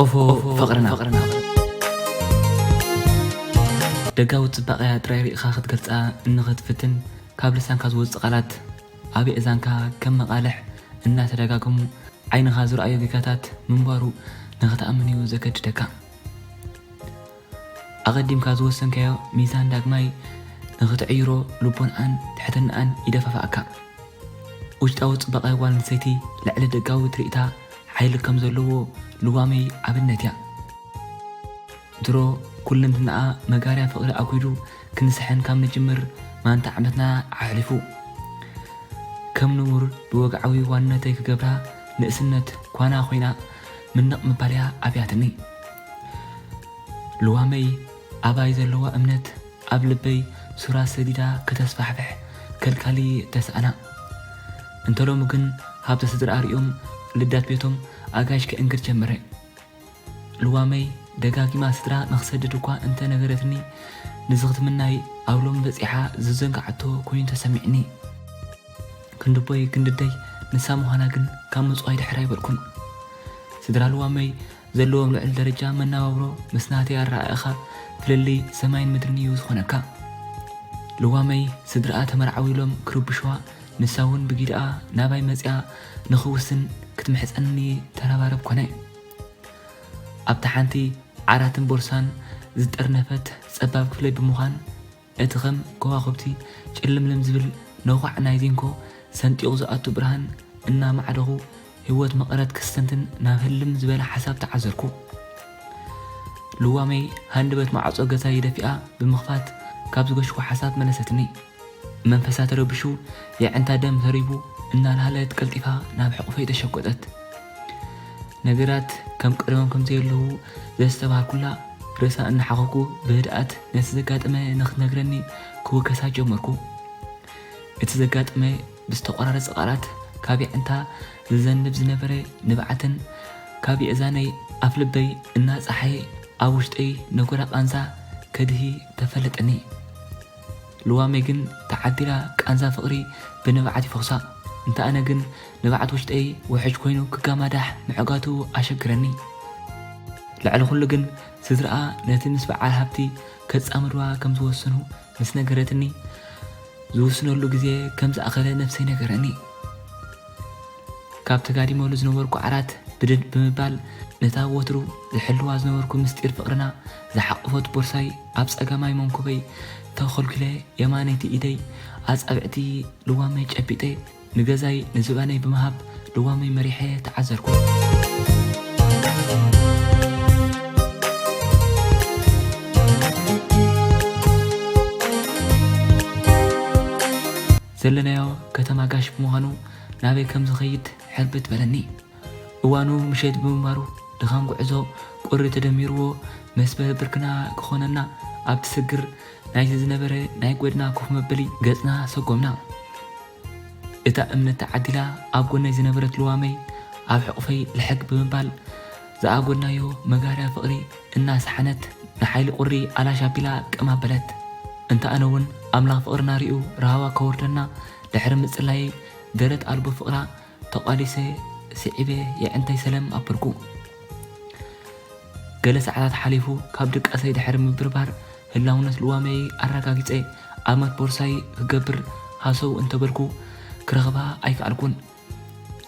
ኦፎ ፍቕርና። ደጋዊ ጽባቐያ ጥራይ ርኢኻ ክትገልጻ እንኽትፍትን፣ ካብ ልሳንካ ዝወጽእ ቃላት ኣብ የእዛንካ ከም መቓልሕ እናተደጋገሙ ዓይንኻ ዝረኣዮ ጌጋታት ምንባሩ ንኽትኣምን እዩ ዘገድደካ። ኣቐዲምካ ዝወሰንካዮ ሚዛን ዳግማይ ንኽትዕይሮ ልቦንኣን ትሕትናኣን ይደፋፍኣካ። ውሽጣዊ ጽባቐ ጓል ኣንስተይቲ ልዕሊ ደጋዊ ትርኢታ ሓይሊ ከም ዘለዎ ልዋመይ ኣብነት እያ። ድሮ ኩለንትናኣ መጋርያ ፍቕሪ ኣጒዱ ክንስሕን ካብ ንጅምር ማንታ ዓመትና ኣሕሊፉ። ከም ንቡር ብወግዓዊ ዋንነተይ ክገብራ ንእስነት ኳና ኮይና ምንቕ ምባልያ ኣብያትኒ። ልዋመይ ኣባይ ዘለዋ እምነት ኣብ ልበይ ሱራ ሰዲዳ ከተስፋሕፍሕ ከልካሊ ተስኣና። እንተ ሎሚ ግን ሃብቲ ስድራ ኣርእዮም ልዳት ቤቶም ኣጋይሽ ከእንግድ ጀመረ። ልዋመይ ደጋጊማ ስድራ ንኽሰድድ እኳ እንተ ነገረትኒ፣ ንዝኽቲ ምናይ ኣብ ሎሚ በጺሓ ዝዘንጋዓቶ ኮይኑ ተሰሚዕኒ። ክንድቦይ ክንድደይ ንሳ ምዃና ግን ካብ ምጽዋይ ድሕር ኣይበልኩን። ስድራ ልዋመይ ዘለዎም ልዑል ደረጃ መነባብሮ ምስ ናተይ ኣረኣእኻ ፍልልይ ሰማይን ምድርን እዩ ዝኾነካ። ልዋመይ ስድራኣ ተመርዓው ኢሎም ክርብሽዋ፣ ንሳ እውን ብጊድኣ ናባይ መጺኣ ንኽውስን ክትምሕጸንኒ ተረባረብ ኮነ። ኣብታ ሓንቲ ዓራትን ቦርሳን ዝጠርነፈት ጸባብ ክፍለይ ብምዃን፣ እቲ ከም ከዋኽብቲ ጭልምልም ዝብል ነዃዕ ናይ ዚንኮ ሰንጢቑ ዝኣቱ ብርሃን እናማዕደኹ፣ ህይወት መቐረት ክስተንትን ናብ ህልም ዝበለ ሓሳብ ተዓዘርኩ። ልዋመይ ሃንደበት ማዕጾ ገዛይ ደፊኣ ብምኽፋት፣ ካብ ዝገሽኩ ሓሳብ መለሰትኒ። መንፈሳ ተረቢሹ፣ የዕንታ ደም ተሪቡ እናልሃለት ቀልጢፋ ናብ ሕቑፈይ ተሸጎጠት። ነገራት ከም ቀደሞም ከም ዘየለዉ ዘስተብሃልኩላ፣ ርእሳ እናሓኸኩ ብህድኣት ነቲ ዘጋጠመ ንኽትነግረኒ ክውከሳ ጀመርኩ። እቲ ዘጋጠመ ብዝተቖራረጸ ቃላት ካብ የዕንታ ዝዘንብ ዝነበረ ንብዓትን ካብ የእዛነይ ኣፍልበይ እናጸሓየ ኣብ ውሽጠይ ነጎዳ ቃንዛ ከድሂ ተፈለጠኒ። ልዋመይ ግን ተዓዲላ ቃንዛ ፍቕሪ ብንብዓት ይፈኹሳ። እንተ ኣነ ግን ንብዓት ውሽጠይ ውሕጅ ኮይኑ ክጋማዳሕ ምዕጋቱ ኣሸግረኒ። ልዕሊ ኩሉ ግን ስድራኣ ነቲ ምስ በዓል ሃብቲ ከጻምድዋ ከም ዝወሰኑ ምስ ነገረትኒ፣ ዝውስነሉ ግዜ ከም ዝኣኸለ ነፍሰይ ነገረኒ። ካብ ተጋዲመሉ ዝነበርኩ ዓራት ብድድ ብምባል፣ ነታ ወትሩ ዝሕልዋ ዝነበርኩ ምስጢር ፍቕርና ዝሓቆፈት ቦርሳይ ኣብ ጸጋማይ መንኩበይ ተኾልኲለ፣ የማነይቲ ኢደይ ኣጻብዕቲ ልዋመይ ጨቢጠ፣ ንገዛይ ንዝባነይ ብምሃብ ልዋመይ መሪሐ ተዓዘርኩ። ዘለናዮ ከተማ ጋሽ ብምዃኑ ናበይ ከም ዝኸይድ ሕርብት በለኒ። እዋኑ ምሸት ብምንባሩ ድኻም ጉዕዞ ቁሪ ተደሚርዎ መስበ ብርክና ክኾነና ኣብ ትስግር ናይቲ ዝነበረ ናይ ጎድና ኮፍ መበሊ ገጽና ሰጎምና። እታ እምነት ተዓዲላ ኣብ ጎነይ ዝነበረት ልዋመይ ኣብ ሕቑፈይ ልሕግ ብምባል ዝኣጎድናዮ መጋርያ ፍቕሪ እናሰሓነት ንሓይሊ ቁሪ ኣላሽ ኣቢላ ቅም ኣበለት። እንተ ኣነ እውን ኣምላኽ ፍቕርና ሪኡ ራህዋ ከወርደና ድሕሪ ምጽላየይ ደረት ኣልቦ ፍቕራ ተቋዲሰ ስዒበ የዕንተይ ሰለም ኣበልኩ። ገለ ሰዓታት ሓሊፉ ካብ ድቃሰይ ድሕሪ ምብርባር ህላውነት ልዋመይ ኣረጋጊጸ ኣመት ቦርሳይ ክገብር ሃሰው እንተበልኩ ክረኽባ ኣይከኣልኩን።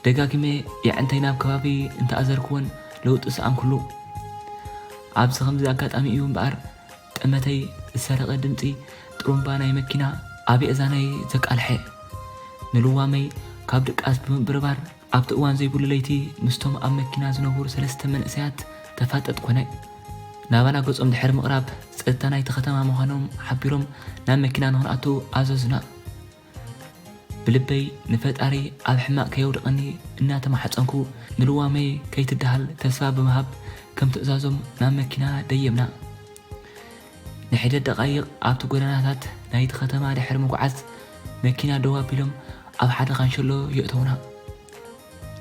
ደጋጊመ የዕንተይ ናብ ከባቢ እንተኣዘርክወን ለውጢ ሰኣንኩሉ። ኣብዚ ከምዚ ኣጋጣሚ እዩ እምበኣር ጠመተይ ዝሰረቐ ድምጺ ጥሩምባ ናይ መኪና ኣብ የእዛነይ ዘቃልሐ። ንልዋመይ ካብ ድቃስ ብምብርባር ኣብቲ እዋን ዘይብሉ ለይቲ ምስቶም ኣብ መኪና ዝነበሩ ሰለስተ መንእሰያት ተፋጠጥ ኮነ። ናባና ገጾም ድሕሪ ምቕራብ ጸጥታ ናይቲ ከተማ ምዃኖም ሓቢሮም ናብ መኪና ንኽንኣቱ ኣዘዙና። ብልበይ ንፈጣሪ ኣብ ሕማቕ ከየውድቐኒ እናተማሕጸንኩ ንልዋመይ ከይትደሃል ተስፋ ብምሃብ ከም ትእዛዞም ናብ መኪና ደየብና። ንሒደት ደቓይቕ ኣብቲ ጎደናታት ናይቲ ከተማ ድሕሪ ምጉዓዝ መኪና ደው ኣቢሎም ኣብ ሓደ ካንሸሎ የእተውና።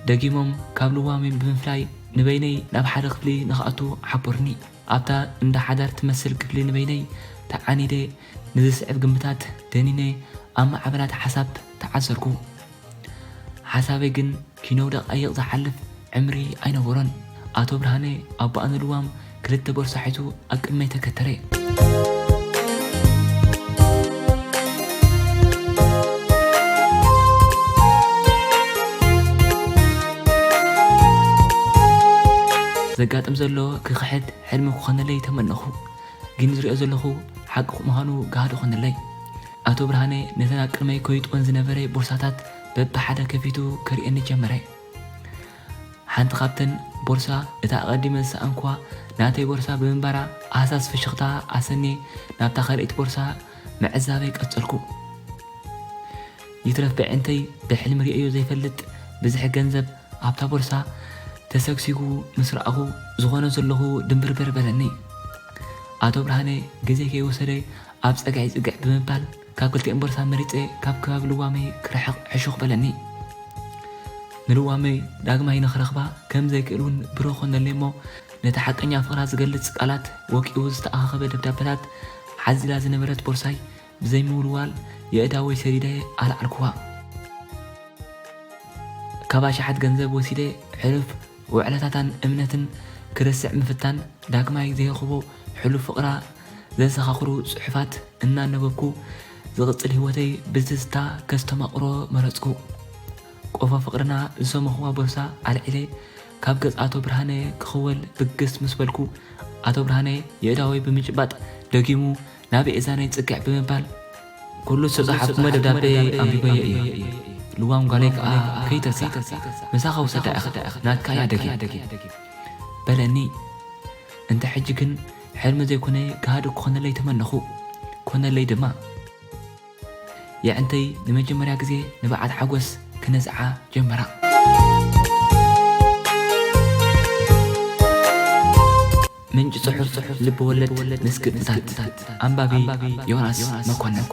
ደጊሞም ካብ ልዋመይ ብምፍላይ ንበይነይ ናብ ሓደ ክፍሊ ንኽኣቱ ሓበሩኒ። ኣብታ እንዳ ሓዳር ትመስል ክፍሊ ንበይነይ ተዓኒደ ንዝስዕብ ግምታት ደኒነ ኣብ ማዕበላት ሓሳብ ተዓዘርኩ። ሓሳበይ ግን ኪነው ደቓይቕ ዝሓልፍ ዕምሪ ኣይነበሮን። ኣቶ ብርሃነ ኣቦኣ ንልዋም ክልተ ቦርሳ ሒዙ ኣብ ቅድመይ ተከተለ። ዘጋጥም ዘሎ ክኽሕድ ሕልሚ ክኾነለይ ተመነኹ፣ ግን ዝሪኦ ዘለኹ ሓቂ ምዃኑ ገሃድ ኾነለይ። ኣቶ ብርሃነ ነተን ኣብ ቅድመይ ከይጥወን ዝነበረ ቦርሳታት በብሓደ ከፊቱ ከርእየኒ ጀመረ። ሓንቲ ካብተን ቦርሳ፣ እታ ኣቐዲመ ዝሰኣንኩዋ ናተይ ቦርሳ ብምንባራ፣ ኣህሳስ ፍሽኽታ ኣሰንየ ናብታ ካልኣይቲ ቦርሳ ምዕዛበይ ቀጸልኩ። ይትረፍ ብዕንተይ ብሕልሚ ርእዮ ዘይፈልጥ ብዝሒ ገንዘብ ኣብታ ቦርሳ ተሰግሲጉ ምስ ረኣኹ፣ ዝኾነ ዘለኹ ድንብርብር በለኒ። ኣቶ ብርሃነ ግዜ ከይወሰደ ኣብ ጸግዒ ጽግዕ ብምባል፣ ካብ ክልቲኦም ቦርሳ መሪጸ ካብ ከባቢ ልዋመይ ክርሕቕ ሕሹኽ በለኒ። ንልዋመይ ዳግማይ ንኽረኽባ ከም ዘይክእል እውን ብሩህ ኮነለይ እሞ፣ ነቲ ሓቀኛ ፍቕራ ዝገልጽ ቃላት ወቂቡ ዝተኣኻኸበ ደብዳበታት ሓዚላ ዝነበረት ቦርሳይ ብዘይምውልዋል የእዳወይ ሰዲደ ኣልዓልኩዋ። ካብ ኣሽሓት ገንዘብ ወሲደ ሕሉፍ ውዕለታታን እምነትን ክርስዕ ምፍታን፣ ዳግማይ ዘይረኽቦ ሕሉፍ ፍቕራ ዘዘኻኽሩ ጽሑፋት እናነበብኩ፣ ዝቕጽል ህይወተይ ብትዝታ ከስተማቕሮ መረጽኩ። ቆፎ ፍቕርና ዝሰመኽዋ ቦርሳ ኣልዒለ ካብ ገጽ ኣቶ ብርሃነ ክኽወል ብግስ ምስ በልኩ፣ ኣቶ ብርሃነ የእዳወይ ብምጭባጥ ደጊሙ ናብ እዛነይ ጽግዕ ብምባል፣ "ኩሉ ዝተጻሓፍኩሞ ደብዳቤ ኣንቢበዮ እየ። ልዋም ጓለይ ከኣ ከይትርሳዕ፣ ምሳኻ ውሰዳ ኢኻ፣ ናትካ እያ ደጊም" በለኒ። እንተ ሕጂ ግን ሕልሚ ዘይኮነ፣ ገሃድ ክኾነለይ ተመነኹ። ኮነለይ ድማ። የዕንተይ ንመጀመርያ ግዜ ንበዓል ሓጎስ ክነዝዓ ጀመራ። ምንጪ ጽሑፍ፣ ልቢ ወለድ ምስ ግጥምታት። ኣንባቢ፣ ዮናስ መኮነን።